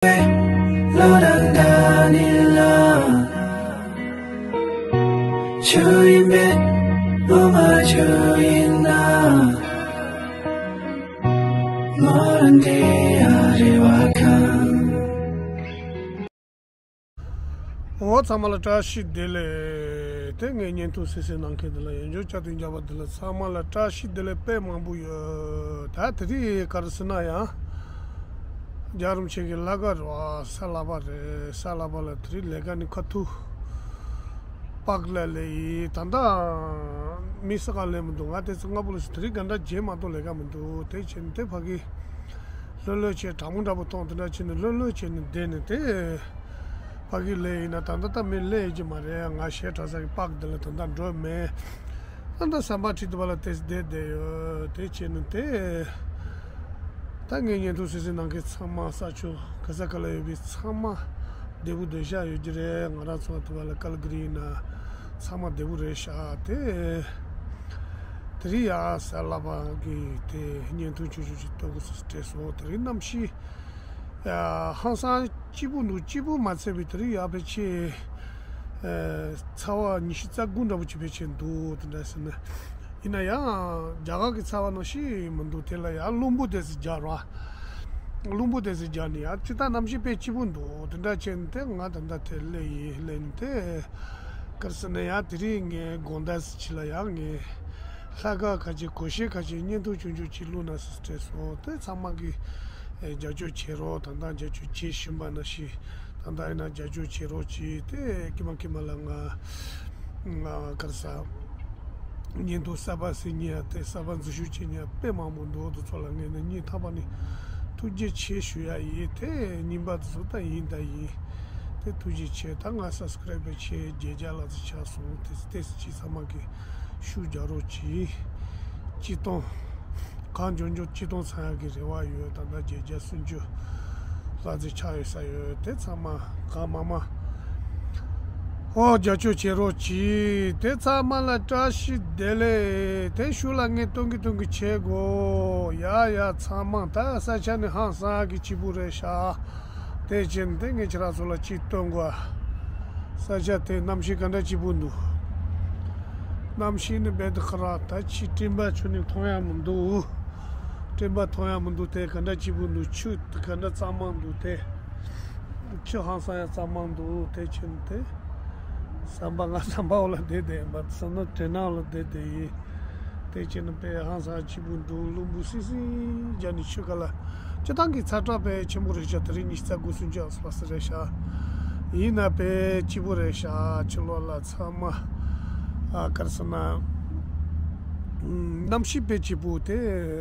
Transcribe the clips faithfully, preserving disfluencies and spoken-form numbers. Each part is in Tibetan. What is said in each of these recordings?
ལོ་རང་དགའ་ནི་ལ། ཆུ་ཡིན་པས་ལོ་མ་ཆུ་ཡིན་ན། ལོ་རང་དེ་ཡ་རེ་བ་ཁང་། འོ་ཚང་མ་ལ་བཀྲ་ཤིས་བདེ་ལེགས། དེ་ངའི་བརྙན་ཐུང་གསན་གཟིགས་གནང་མཁན་འདི་ལ་ཡང་བསྐྱར་དུ་འཇགས་པ་འདི་ལ་ཚང་མ་ལ་བཀྲ་ཤིས་བདེ་ལེགས་དཔེ་མང་པོ་ཡོད། ད་དེ་རིང་ག་རེ་ཟེར་ན་ཡང་རྒྱལ་རིན་པོ་ཆེ་གི་བླ་གར་བ་ས་ལ་བ་རེད། ས་ལ་བ་ལ་དེ་རིང་ལས་ཀ་ནི་ཁ་ཐུག་པག་ལ་ལས་ཡིན། ད་ལྟ་མི་ས་ག་ལས་མི་འདུག་ང་དེ་ཚོ་སྔ་པོ་ལ་དེ་རིང་ག་འདྲ་བྱེད་མ་གཏོགས་ལས་ཀ་མི་འདུག་དེ་བྱས་ནས་དེ་ཕ་གི་ལྷོད་ལྷོད་བྱས་གྲང་མོ་འདྲ་པོ་མཐོང་དེ་འདྲ་བྱས་ནས་ལྷོད་ལྷོད་བྱས་ནས་བསྡད་ནས་དེ། ཕ་གི་ལས་ཡིན་ན་ད་ལྟ་ད་མི་ལས་ཡིན་གྱི་མ་རེད། ང་ཞེ་དྲག་ས་གི་པག་འདི་ལ་ད་ལྟ་འགྲོ་མེད། ད་ལྟ་ཟམ་པ་ཁྲིད་དུ་བ་ལ་དེ་བསྡད་བསྡད་ཡོད། དེ་བྱས་ནས་དེ་ད་ངའི་བརྙན་ཐུང་གསན་གཟིགས་གནང་མཁན་ཚང་མ་ས་ཕྱོགས་ག་ས་ག་ལ་ཡོད་པའི་ཚང་མ་བདེ་པོ་བདེ་ཤག་ཡོད་ཀྱི་རེད། ང་རང་ཚོ་དུ་བ་ལ་ཀལ་གི་རི་ཡིན་ན་ཚང་མ་བདེ་པོ་རེད་ཤག་དེ་དེ་རིང་ཡ་ས་ལ་བ་གི་དེ་བརྙན་ཐུང་ཆུང་ཆུང་ཅིག་གཏོང་དགོས་སུ་སྤྲད་སོང་། དེ་རིང་གནམ་གཤིས། ཡ། ཧང་སང་སྐྱིད་པོ་འདུག་སྐྱིད་པོ་མ་ཚད་པའི་དེ་རིང་ཡར་ཕལ་ཆེར། ཨ། ཚ་བ་ཉི་ཤུ་རྩ་དགུ་འདྲ་པོ་ཅིག་ཕལ་ཆེར་འདུག་དེ་འདྲ་ཟེར་ན། ཡིན་ན་ཡང་རྒྱ་གར་གྱི་ཚ་བ་ནང་བཞིན་མི་འདུག་དེ་ལ་ཡང་རླུང་བུ་དེ་ཚོ་རྒྱག་ར། རླུང་བུ་དེ་ཚོ་རྒྱག་ནས་ཡང་སྤྱིར་བཏང་གནམ་གཤིས་དཔེ་སྐྱིད་པོ་འདུག་དེ་འདྲ་བྱས་ནས་དེ་ང་ད་ལྟ་དེ་སླེབས་ཡིན། སླེབས་ནས་དེ་ག་རེ་ཟེར་ན་ཡང་དེ་རིང་ངས་དགོང་དག་ཅིག་ལ་ཡང་ངས་ལྷག་དཀར་ཁ་ཆེ་གོ་ཤེས་ཁ་ཆེ་བརྙན་ཐུང་ཆུང་ཆུང་ཅིག་བླུགས་ན་ཟེར་སྤྲད་སོང་། དེ་ཚང་མ་གིས་ཨེ་རྒྱབ་སྐྱོར་བྱེད་རོགས། ད་ལྟ་རྒྱབ་སྐྱོར་བྱེད་བཞིན་པ་ནང་བཞིན་ད་ལྟ་ཡིན་ན་རྒྱབ་སྐྱོར་བྱེད་རོགས་གྱིས། དེ་ཀྱི་མ་ཀྱི་མ་ལ་ང་ང་ག་རེ་ཟ་བརྙན་ཐུང་གསར་པ་ཟེར་མཁན་ཡ་དེ་གསར་པ་འཛུལ་ཞུགས་བྱེད་མཁན་ཡ་དཔེ་མང་པོ་འདུག་དེ་ཚོ་ལ་ངས་ནི་སྙིང་ཐག་པ་ནས་ཐུགས་རྗེ་ཆེ་ཞུ་ཡ་ཡིན། དེ་རྙིང་པ་དེ་ཚོ་ད་ཡིན་ད་ཡིན། དེ་ཐུགས་རྗེ་ཆེ། ད་ང་སབ་སི་ཀ་རེབ་བྱས་བརྒྱད་བརྒྱ་ལྷག་ཙམ་ཆགས་སོང་། དེ་དེ་ཅི་ཚང་མ་གི་ཤུགས་རྒྱག་རོགས་གྱིས། སྤྱིར་བཏང་གང་མགྱོགས་མགྱོགས་སྤྱིར་བཏང་ཚང་ཡག་གི་རེ་བ་ཡོད། ད་ལྟ་བརྒྱད་བརྒྱ་སུམ་ཅུ་ལྷག་ཙམ་ཆགས་ཡོད་ས་ཡོད། དེ་ཚང་མ་གང་མང་མང་ཨོ་རྒྱབ་སྐྱོར་བྱེད་རོགས་གྱིས། དེ་ཚང་མ་ལ་བཀྲ་ཤིས་བདེ་ལེགས། དེ་ཤུགས་ལ་ངས་གཏོང་གི་གཏོང་གི་བྱེད་དགོས། ཡ་ཡ་ཚང་མ་ད་ས་ཆ་ནི་ཧང་སང་གི་སྐྱིད་པོ་རེད་ཤག་དེ་བྱས་ནས་དེ་ངས་ཁྱེད་རང་ཚོ་ལ་ཅིག་སྟོན་དགོས། ས་ཆ་དེ་གནམ་གཤིས་ག་འདྲ་སྐྱིད་པོ་འདུག་གནམ་གཤིས་ནི་རྦད་དེ་ཁ་རག་ད་ཕྱི་སྤྲིན་པ་ཁྱོན་ནས་མཐོང་ཡ་མི་འདུག་སྤྲིན་པ་མཐོང་ཡ་མི་འདུག་དེ་ག་འདྲ་སྐྱིད་པོ་འདུག་ཆུ་ག་འདྲ་གཙང་མ་འདུག་དེ་ཆུ་ཧང་སང་ཡ་གཙང་མ་འདུག་དེ་བྱས་ནས་དེ་ཟམ་པ་ང་ཟམ་པ་འོག་ལ་བསྡད་བསྡད་ཡིན་པ་ཟེར་ན་དྲན་ནང་ལ་བསྡད་བསྡད་ཡིན། དེ་བྱས་ན་དཔེ་ཧང་སང་སྐྱིད་པོ་འདུག་རླུང་བུ་སིང་སིང་རྒྱག་ནས་ཆུ་ཁ་ལ། སྤྱིར་བཏང་གི་ཚ་དྲོད་དཔེ་ཆེན་པོ་རེད་ཤག་དེ་རིང་ཉི་ཤུ་རྩ་དགུ་སུམ་ཅུ་ཨ་སི་པ་སི་རེད་ཤག་ཡིན་ན་དཔེ་སྐྱིད་པོ་རེད་ཤག་ཕྱི་ལོགས་ལ་ཚང་མ་ཨ་ག་རེ་ཟེར་ན། གནམ་གཤིས་དཔེ་སྐྱིད་པོ་དེ་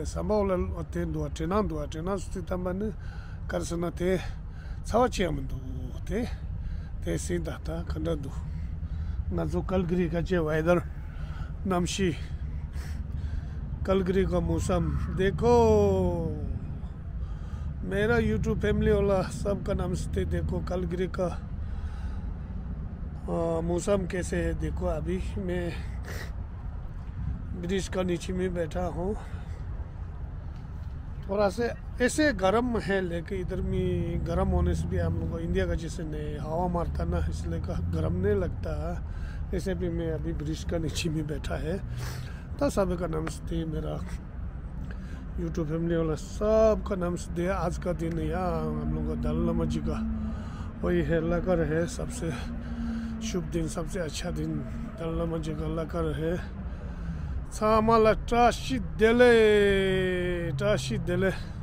ཟམ་པ་འོག་ལ་དེ་འདུག་བ། དྲན་ནང་འདུག་བ། དྲན་ནང་སུ་དེ་བཏང་པ་ནི་ག་རེ་ཟེར་ན་དེ། ཚ་བ་ཆེ་ཡང་མི་འདུག་དེ། དེ་སྲིད་ད་ལྟ་ག་འདྲ་འདུག་ང་ཚོ་ཀལ་གི་རི་ཁ་ཆེ་ཝེ་དར། གནམ་གཤིས། कलगरी का मौसम देखो। मेरा YouTube फैमिली वाला सबका नमस्ते। देखो कलगरी का, अ, मौसम कैसे है। देखो अभी मैं ब्रिज का नीचे में बैठा हूँ। थोड़ा सा ऐसे गर्म है, लेकिन इधर में गर्म होने से भी हम लोग को इंडिया का जैसे नहीं, हवा मारता ना, इसलिए का गर्म नहीं लगता। ऐसे भी मैं अभी ब्रिज का नीचे में बैठा है। तो सभी का नमस्ते, मेरा YouTube फैमिली वाला सबका नमस्ते। आज का दिन यहाँ हम लोग का दलाई लामा जी का वही है, लगर है, सबसे शुभ दिन, सबसे अच्छा दिन दलाई लामा जी का लगर है। ཚང་མ་ལ་བཀྲ་ཤིས་བདེ་ལེགས། བཀྲ་ཤིས་བདེ་ལེགས།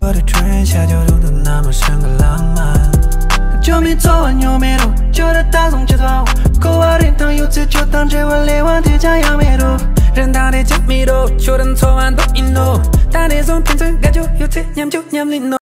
But the train shadow do the number sing along man. Cho mi cho nyo me ro, cho da ta song cho da. Ko wa rin tang yu tse cho tang che wa le wan te cha ya me ro. Ren tang de cha mi ro, cho ran cho wan do in no. Ta de song pin song ga cho yu tse nyam cho nyam lin no.